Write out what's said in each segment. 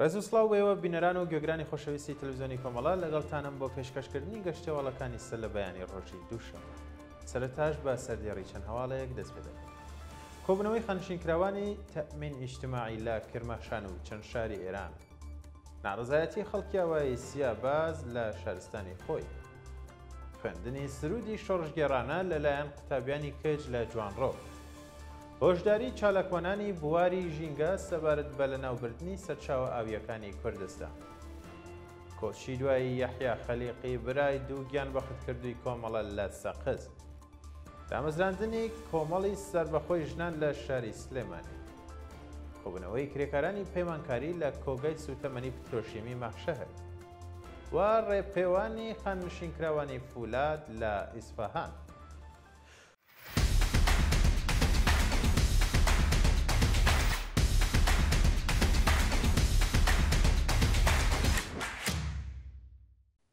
ڕێز و سڵاو بۆ ئێوە بینەران و گوێگرانی خۆشەویستی تەلەڤیزیۆنی کۆمەڵە، لەگەڵتانم بۆ پێشکەشکردنی گەشتەواڵەکانی سەر لە بەیانی ڕۆژی دووشەممە. سەرەتاش بە سەردێڕی چەند هەواڵێک دەست پێ دەکەین. کۆبوونەوەی خانەنشینکراوانی تەئمین ئیجتماعی لە کرماشان و چەند شاری ئێران. ناڕەزایەتی خەڵکی ئاوایی سیاباز لە شارستانی خۆی. خوێندنی سروودی شۆڕشگێڕانە لەلایەن قوتابیانی کچ لە جوانڕۆ. هۆشداری چالاکوانانی بواری ژینگە سەبارەت بە لەناوبردنی سەرچاوە ئاوییەکانی کوردستان. کۆچی دوایی یەحیا خەلیقی برای دوو گیانبەختکردووی کۆمەڵە لە سەقز. دامەزراندنی کۆمەڵی سەربەخۆی ژنان لە شاری سلێمانی. کۆبوونەوەی کرێکارانی پەیمانکاری لە کۆگای سووتەمەنی پترۆشیمی ماهشەهر. و ڕێپێوانی خانەنشینکراوانی فولاد لە ئیسفەهان.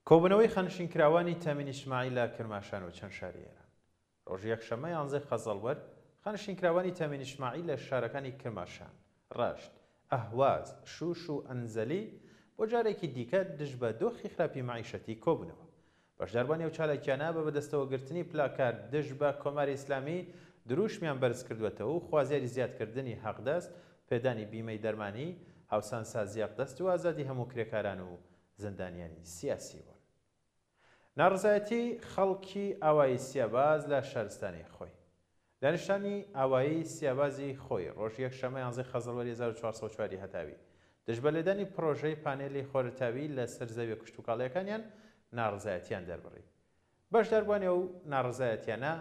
کۆبوونەوەی خانەنشینکراوانی تەمین ئیجتماعی لە کرماشان و چەند شاری ئێران. ڕۆژی یەکشەممە یانزەی خەزەڵوەر، خانەنشینکراوانی تەمین ئیجتماعی لە شارەکانی کرماشان، ڕەشت، ئەهواز، شوش و ئەنزەلی بۆ جارێکی دیکە دژ بە دۆخی خراپی مەعیشەتی کۆبوونەوە. بەشداربووانی ئەو چالاکییانە بە بەدەستەوەگرتنی پلاکارد دژ بە کۆماری ئیسلامی درووشمیان بەرزکردووەتەوە و خوازیاری زیادکردنی حەقدەست، پێدانی بیمەی دەرمانی، هاوسانسازی حەقدەست و ئازادی هەموو کرێکاران و زیندانیانی سیاسی بوون. ناڕەزایەتی خەڵکی ئاوایی سیاباز لە شارستانی خۆی. دانیشتوانی ئاوایی سیابازی خۆی ڕۆژی یەکشەممە یانزەی خەزەڵوەری 1404 ی هەتاوی دژ بە لێدانی پڕۆژەی پانێلی خۆرەتاوی لە سەر زەویە کشتوکاڵیەکانیان ناڕەزایەتیان دەربڕی. بەشداربووانی ئەو ناڕەزایەتیانە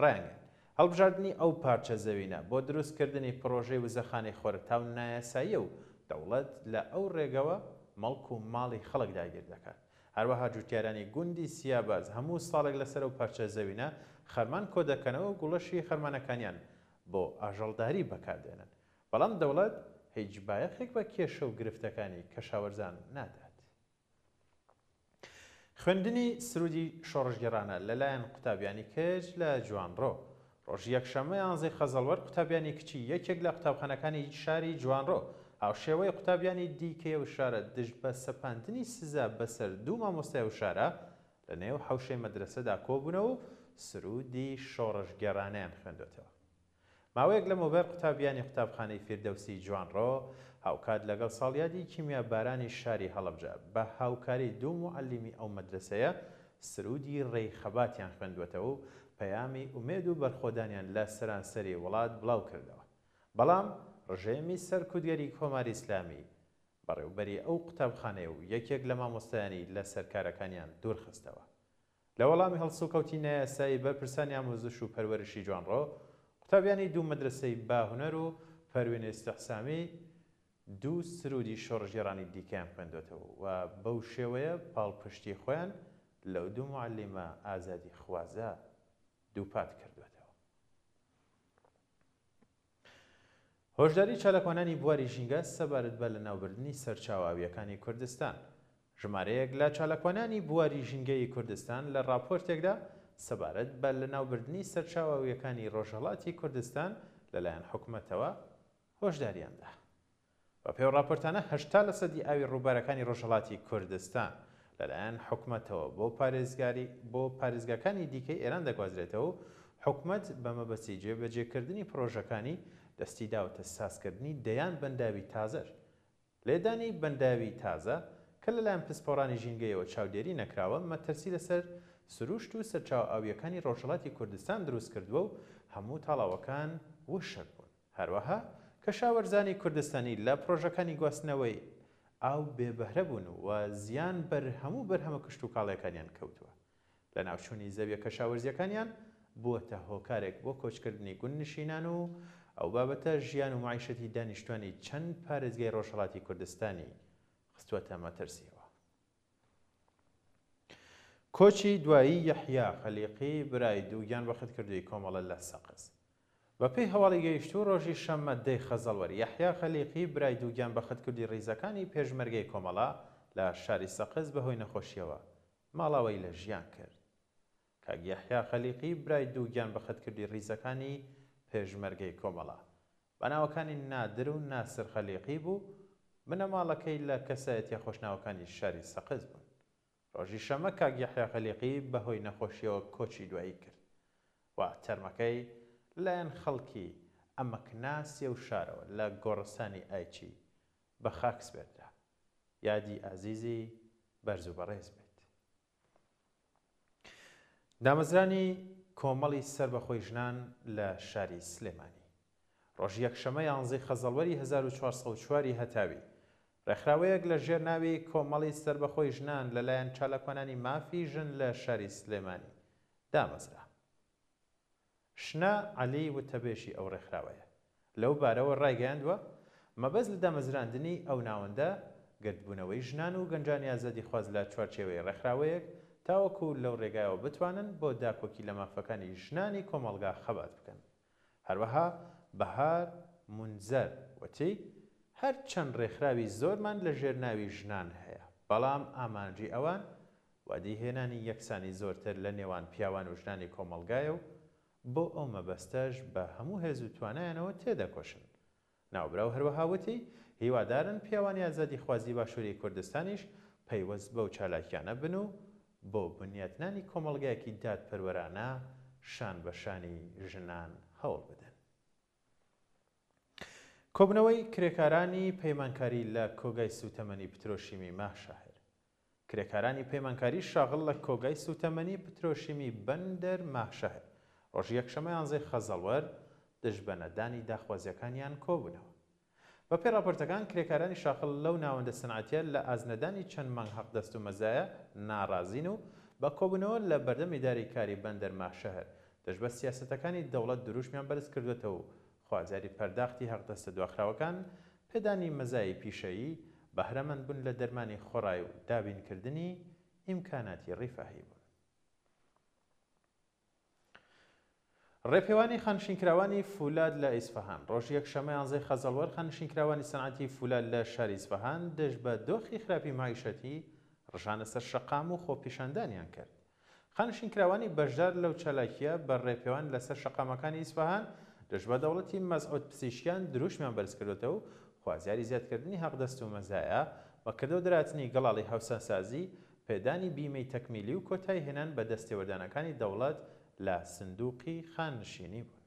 ڕایانگەیاند، هەڵبژاردنی ئەو پارچە زەوینە بۆ دروستکردنی پڕۆژەی وزەخانەی خۆرەتاو نایاساییە و دەوڵەت لە ئەو ڕێگەوە مڵک و ماڵی خەڵک داگیر دەکات. هەروەها جوتیارانی گوندی سیاباز هەموو ساڵێک لەسەر ئەو پارچە زەوینە خەرمان کۆدەکەنەوە و گوڵەشی خەرمانەکانیان بۆ ئاژەڵداری بەکاردێنن، بەڵام دەوڵەت هیچ بایەخێک بە کێشە و گرفتەکانی کەشاوەرزان نادات. خوێندنی سروودی شۆڕشگێڕانە لەلایەن قوتابیانی کچ لە جوانڕۆ ڕۆژی یەکشەممە یانزەی خەزەڵوەر قوتابیانی کچی یەکێک لە قوتابخانەکانی شاری جوانڕۆ هاوشێوەی قوتابیانی دیکەی ئەو شارە دژ بە سەپاندنی سزا بەسەر دوو مامۆستای ئەو شارە لە نێو حەوشەی مەدرەسەدا کۆبوونەوە و سروودی شۆڕشگێڕانەیان خوێندۆتەوە. ماوەیەک لەمەوبەر قوتابیانی قوتابخانەی فیردەوسی جوانڕۆ هاوکات لەگەڵ ساڵیادی کیمیابارانی شاری هەڵەبجە بە هاوکاری دوو موعەلیمی ئەو مەدرەسەیە سروودی ڕێی خەباتیان خوێندووەتەوە و پەیامی ئومێد و بەرخۆدانیان لە سەرانسەری وڵات بڵاو کردەوە. بەڵام ڕژێمی سەرکوتگەری کۆماری ئیسلامی بەڕێوبەری ئەو قوتابخانەیە و یەکێک لە مامۆستایانی لە سەر کارەکانیان دوور خستەوە. لە وەڵامی هەڵسوکەوتی نایاسایی بەرپرسانی ئاموزش و پەروەرشی جوانڕۆ، قوتابیانی دوو مەدرەسەی باهونەر و پەروین ئیستحسامی دوو سروودی شۆڕشگێڕانی دیکەیان خوێندۆتەوە و بەو شێوەیە پاڵپشتی خۆیان لەو دوو موعەلیمە ئازادیخوازە دووپات کردووەتەوە. هۆشداری چالاکوانانی بواری ژینگە سەبارەت بە لەناوبردنی سەرچاوە ئاوییەکانی کوردستان ژمارەیەک لە چالاکوانانی بواری ژینگەیی کوردستان لە ڕاپۆرتێکدا سەبارەت بە لەناوبردنی سەرچاوە ئاوییەکانی ڕۆژهەڵاتی کوردستان لەلایەن حکومەتەوە هۆشداریان دا. بەپێی ئەو ڕاپۆرتانە 80 لەسەدی ئاوی ڕووبارەکانی ڕۆژهەڵاتی کوردستان لەلایەن حکومەتەوە بۆ پارێزگاری بۆ پارێزگاکانی دیکەی ئێران دەگوازرێتەوە و حکومەت بە مەبەستی جێبەجێکردنی پڕۆژەکانی دەستی داوەتە سازکردنی دەیان بەنداوی تازەش لێدانی بەنداوی تازە کە لەلایەن پسپۆڕانی ژینگەیەوە چاودێری نەکراوە، مەترسی لەسەر سروشت و سەرچاوە ئاوییەکانی ڕۆژهەڵاتی کوردستان دروستکردووە و هەموو تاڵاوەکان وشک بوون. هەروەها کەشاوەرزانی کوردستانی لە پڕۆژەکانی گواستنەوەی ئاو بێ بەهرە بوون و زیان بەر هەموو بەرهەمە کشتوکاڵیەکانیان کەوتووە. لەناوچوونی زەویە کەشاوەرزیەکانیان بووەتە هۆکارێک بۆ کۆچکردنی گوندنشینان و ئەو بابەتە ژیان و مەعیشەتی دانیشتوانی چەند پارێزگای ڕۆژهەڵاتی کوردستانی خستووەتە مەترسیەوە. کۆچی دوایی یەحیا خەلیقی برای دوو گیانبەختکردووی کۆمەڵە لە سەقز. بەپێی هەواڵی گەیشتوو ڕۆژی شەممە دەی خەزەڵوەر یەحیا خەلیقی برای دوو گیانبەختکردووی ڕیزەکانی پێشمەرگەی کۆمەڵە لە شاری سەقز بەهۆی نەخۆشیەوە ماڵاوایی لە ژیان کرد. کاک یەحیا خەلیقی برای دوو گیانبەختکردووی ڕیزەکانی پێشمەرگەی کۆمەڵە بە ناوەکانی نادر و ناسر خەلیقی بوو. بنەماڵەکەی لە کەسایەتیە خۆشناوەکانی شاری سەقز بوون. ڕۆژی شەممە کاک یەحیا خەلیقی بە هۆی نەخۆشیەوە کۆچی دوایی کرد و تەرمەکەی لەلایەن خەڵکی ئەمەکناسی ئەو شارەوە لە گۆڕستانی ئایچی بە خاک سپێردرا. یادی ئازیزی بەرز و بەڕێز بێت. دامەزرانی کۆمەڵی سەربەخۆی ژنان لە شاری سلێمانی. ڕۆژی یەکشەممە یانزەی خەزەڵوەری 1404 ی هەتاوی، ڕێکخراوەیەک لە ژێر ناوی کۆمەڵی سەربەخۆی ژنان لەلایەن چالاکوانانی مافی ژن لە شاری سلێمانی دامەزرا. شنە عەلی وتەبێژی ئەو ڕێکخراوەیە لەو بارەوە ڕایگەیاندوە، مەبەست لە دامەزراندنی ئەو ناوەندە گردبوونەوەی ژنان و گەنجانی ئازادیخواز لە چوارچێوەی ڕێکخراوەیەک تاوەکو لەو ڕێگایەوە بتوانن بۆ داکۆکی لە مافەکانی ژنانی کۆمەڵگا خەبات بکەن. هەروەها بەهار مونزەر وتی، هەرچەند ڕێکخراوی زۆرمان لە ژێر ناوی ژنان هەیە، بەڵام ئامانجی ئەوان وەدیهێنانی یەکسانی زۆرتر لە نێوان پیاوان و ژنانی کۆمەڵگایە و بۆ ئەو مەبەستەش بە هەموو هێز و توانایانەوە تێدەکۆشن. ناوبراو هەروەها وتی، هیوادارن پیاوانی ئازادیخوازی باشووری کوردستانیش پەیوەست بەو چالاکیانە بن و بۆ بنیاتنانی کۆمەڵگایەکی دادپەروەرانە شان بە شانی ژنان هەوڵ بدەن. کۆبوونەوەی کرێکارانی پەیمانکاری لە کۆگای سووتەمەنی پترۆشیمی ماهشەهر کرێکارانی پەیمانکاری شاغڵ لە کۆگای سووتەمەنی پترۆشیمی بەندەر ماهشەهر ڕۆژی یەکشەممە یانزەی خەزەڵوەر دژ بە نەدانی داخوازییەکانیان کۆبوونەوە. بەپێی ڕاپۆرتەکان کرێکارانی شاخڵ لەو ناوەندە سنعەتیە لە ئاست نەدانی چەند مانگ حەقدەست و مەزایە ناڕازین و بە کۆبوونەوە لە بەردەم ئیدارەی کاری بەندەر ماهشەهر دژ بە سیاسەتەکانی دەوڵەت دروشمیان بەرز کردووەتەوە و خوازیاری پەرداختی حەقدەستە دواخراوەکان، پێدانی مەزایای پیشەیی، بەهرەمەند بوون لە دەرمانی خۆڕای و دابینکردنی ئیمکاناتی ڕیفاهی بوون. ڕێپێوانی خانشینکراوانی فولاد لە ئیسفەهان ڕۆژی یەکشەممە یانزەی خەزەڵوەر خانشینکراوانی سەنعەتی فولاد لە شاری ئیسفەهان دژ بە دۆخی خراپی مەعیشەتی ڕژانە سەر شەقام و خۆپیشاندانیان کرد. خانشینکراوانی بەشدار لەو چالاکییە بە ڕێپێوان لەسەر شەقامەکانی ئیسفەهان دژ بە دەوڵەتی مەسعود پزیشکیان دروشمیان بەرزکردۆتەوە و خوازیاری زیادکردنی حەقدەست و مەزایا، بە کردەوە دەرهاتنی گەڵاڵی هاوسانسازی، پێدانی بیمەی تەکمیلی و کۆتاییهێنان بە دەستێوەردانەکانی دەوڵەت لە سندوقی خاننشینی بوون.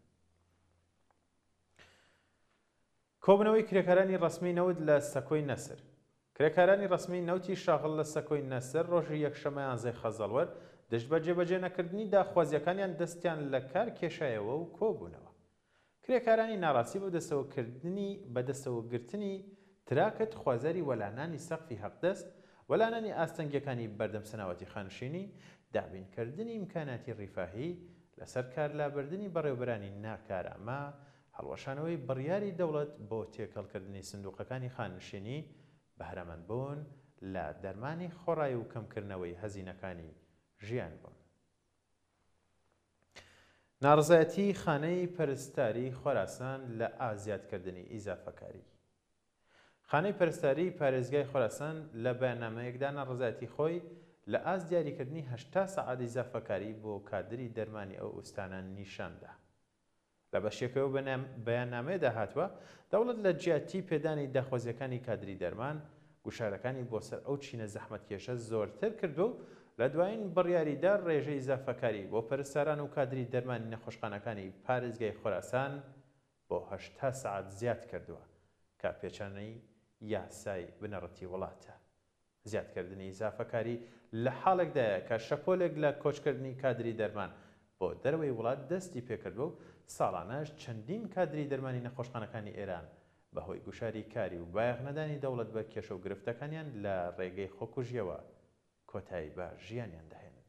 کۆبوونەوەی کرێکارانی ڕەسمی نەوت لە سەکۆی نەسر کرێکارانی ڕەسمی نەوتی شاغڵ لە سەکۆی نەسر ڕۆژی یەکشەممە یانزەی خەزەڵوەر دژ بە جێبەجێ نەکردنی داخوازییەکانیان دەستیان لە کار کێشایەوە و کۆبوونەوە. کرێکارانی ناڕازی بە دەستەوەکردنی بە دەستەوەگرتنی تراکت خوازیاری وەلانانی سەقفی هەقدەست، وەلانانی ئاستەنگیەکانی بەردەم سەناوەتی خانشینی، دابینکردنی ئیمکاناتی ڕیفاهی، لەسەر کار لابردنی بەڕێوبەرانی ناکارامە، هەڵوەشانەوەی بڕیاری دەوڵەت بۆ تێکەڵکردنی سندوقەکانی خانشینی، بەهرەمەندبوون لە دەرمانی خۆڕای و کەمکردنەوەی هەزینەکانی ژیان بوون. ناڕەزایەتیی خانەی پەرستاریی خۆراسان لە ئازیادکردنی ئیزافەکاری. خانەی پەرستاریی پارێزگای خۆراسان لە بەیاننامەیەکدا ناڕەزایەتی خۆی لە ئاست دیاریکردنی 80 سەعات ئیزافەکاری بۆ کادری دەرمانی ئەو ئوستانە نیشان دا. لە بەشێکەوە بەیاننامەیەدا هاتووە، دەوڵەت لە جیاتی پێدانی داخوازییەکانی کادری دەرمان، گوشارەکانی بۆ سەر ئەو چینە زەحمەتکێشە زۆرتر کردووە و لە دوایین بڕیاریدا ڕێژەی ئیزافەکاری بۆ پەرستاران و کادری دەرمانی نەخۆشخانەکانی پارێزگای خۆراسان بۆ 80 سەعات زیاد کردووە کە پێچەوانەی یاسای بنەڕەتی وڵاتە. زیادکردنی ئیزافەکاری لە حاڵێکدایە کە شەپۆلێک لە کۆچکردنی کادری دەرمان بۆ دەرەوەی وڵات دەستی پێکردووە و ساڵانەش چەندین کادری دەرمانی نەخۆشخانەکانی ئێران بە هۆی گوشاری کاری و بایەخنەدانی دەوڵەت بە کێشە و گرفتەکانیان لە ڕێگەی خۆکوژییەوە کۆتایی بە ژیانیان دەهێنن.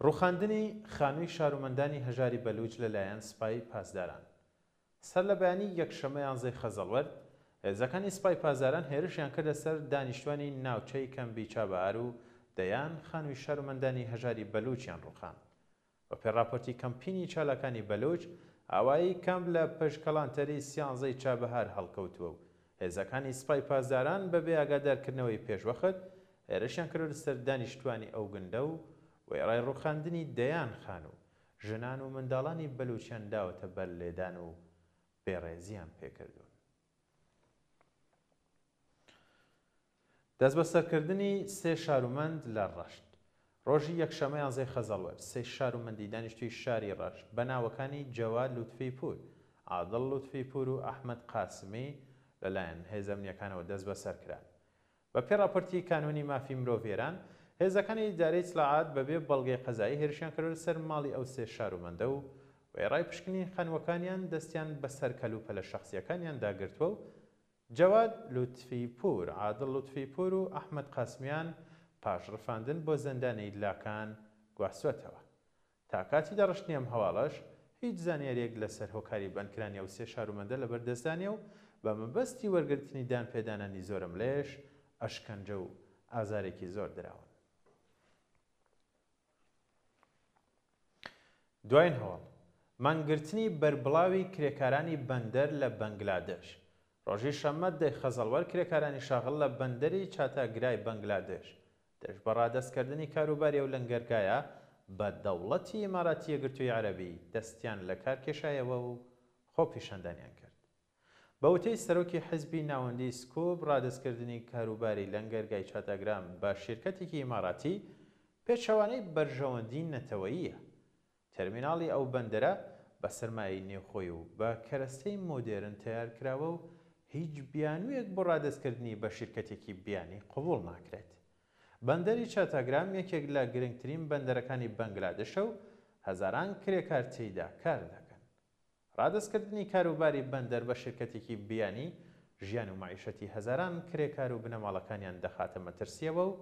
ڕووخاندنی خانووی شارومەندانی هەژاری بەلووچ لە لایەن سپای پاسداران. سەر لە بەیانی یەکشەممە یانزەی خەزەڵوەر، هێزەکانی سپای پاسداران هێرشیان کردە سەر دانیشتوانی ناوچەی کەمبی چابەهار و دەیان خانووی شارومەندانی هەژاری بەلووچیان ڕووخاند. بەپێی ڕاپۆرتی کەمپینی چالاکانی بەلووچ، ئاوایی کەمپ لە پشت کەڵانتەری سیانزەی چابەهار هەڵکەوتووە و هێزەکانی سپای پاسداران بەبێ ئاگادارکردنەوەی پێشوەخت هێرشیان کردۆتە سەر دانیشتووانی ئەو گوندە و وێڕای ڕووخاندنی دەیان خانوو، ژنان و منداڵانی بەلووچیان داوەتە بەر لێدان و بێڕێزییان پێکردوون. دەستبەسەرکردنی سێ شارومەند لە ڕەشت. ڕۆژی یەکشەممە یانزەی خەزەڵوەر، سێ شارومەندی دانیشتووی شاری ڕەشت بە ناوەکانی جەواد لوتفی پوور، عادڵ لوتفی پوور و ئەحمەد قاسمی لەلایەن هێزە ئەمنییەکانەوە دەستبەسەر کران. بە پێی ڕاپۆرتی کانوونی مافی مرۆڤی ئێران، هێزەکانی ئیدارەی ئیتلاعات بە بێ بەڵگەی قەزایی هێرشیان کردووەتە سەر ماڵی ئەو سێ شارومەندە و وێڕای پشکنینی خانووەکانیان دەستیان بەسەر کەلوپەلە شەخسییەکانیاندا گرتووە و جەواد لوتفی پوور، عادڵ لوتفی پوور و ئەحمەد قاسمیان پاش ڕفاندن بۆ زیندانی لاکان گواستووەتەوە. تا کاتی داڕشتنی ئەم هەواڵەش هیچ زانیارییەک لەسەر هۆکاری بەندکرانی ئەو سێ شارومەندە لەبەر دەستدا نییە و بە مەبەستی وەرگرتنی دانپێدانانی زۆرەملێش ئەشکەنجە و ئازارێکی زۆر دراون. دوایین هەواڵ، مانگرتنی بەربڵاوی کرێکارانی بەندەر لە بەنگلادێش ڕۆژی شەممە دەی خەزەڵوەر کرێکارانی شاغڵ لە بەندەری چاتاگرای بەنگلادێش دژ بە ڕادەستکردنی کاروباری ئەو لەنگەرگایە بە دەوڵەتی ئیماراتی یەکگرتووی عەرەبی دەستیان لەکارکێشایەوە و خۆپیشاندانیان کرد. بە وتەی سەرۆکی حیزبی ناوەندیی سکوب، ڕادەستکردنی کاروباری لەنگەرگای چاتاگرام بە شیرکەتێکی ئیماراتی، پێچەوانەی بەرژەوەندیی نەتەوەییە. تێرمیناڵی ئەو بەندەرە بە سەرمایەی نێوخۆی و بە کەرەستەی مۆدێرن تەیار کراوە و هیچ بیانوویەک بۆ ڕادەستکردنی بە شیرکەتێکی بیانی قبووڵ ناکرێت. بەندەری چاتاگرام یەکێک لە گرنگترین بەندەرەکانی بەنگلادشە و هەزاران کرێکار تێیدا کار دەکەن. ڕادەستکردنی کاروباری بەندەر بە شیرکەتێکی بیانی، ژیان و مەعیشەتی هەزاران کرێکار و بنەماڵەکانیان دەخاتە مەترسییەوە و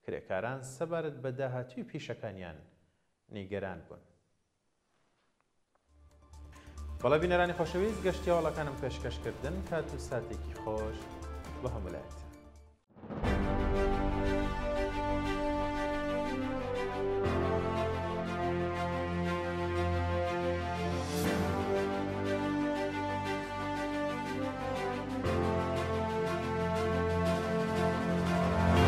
کرێکاران سەبارەت بە داهاتووی پیشەکانیان نیگەران بوون. بەڵێ بینەرانی خۆشەویست گەشتی هەواڵەکانم پێشکەش کردن کات و ساتێکی خۆش بۆ هەموو لایەکتان.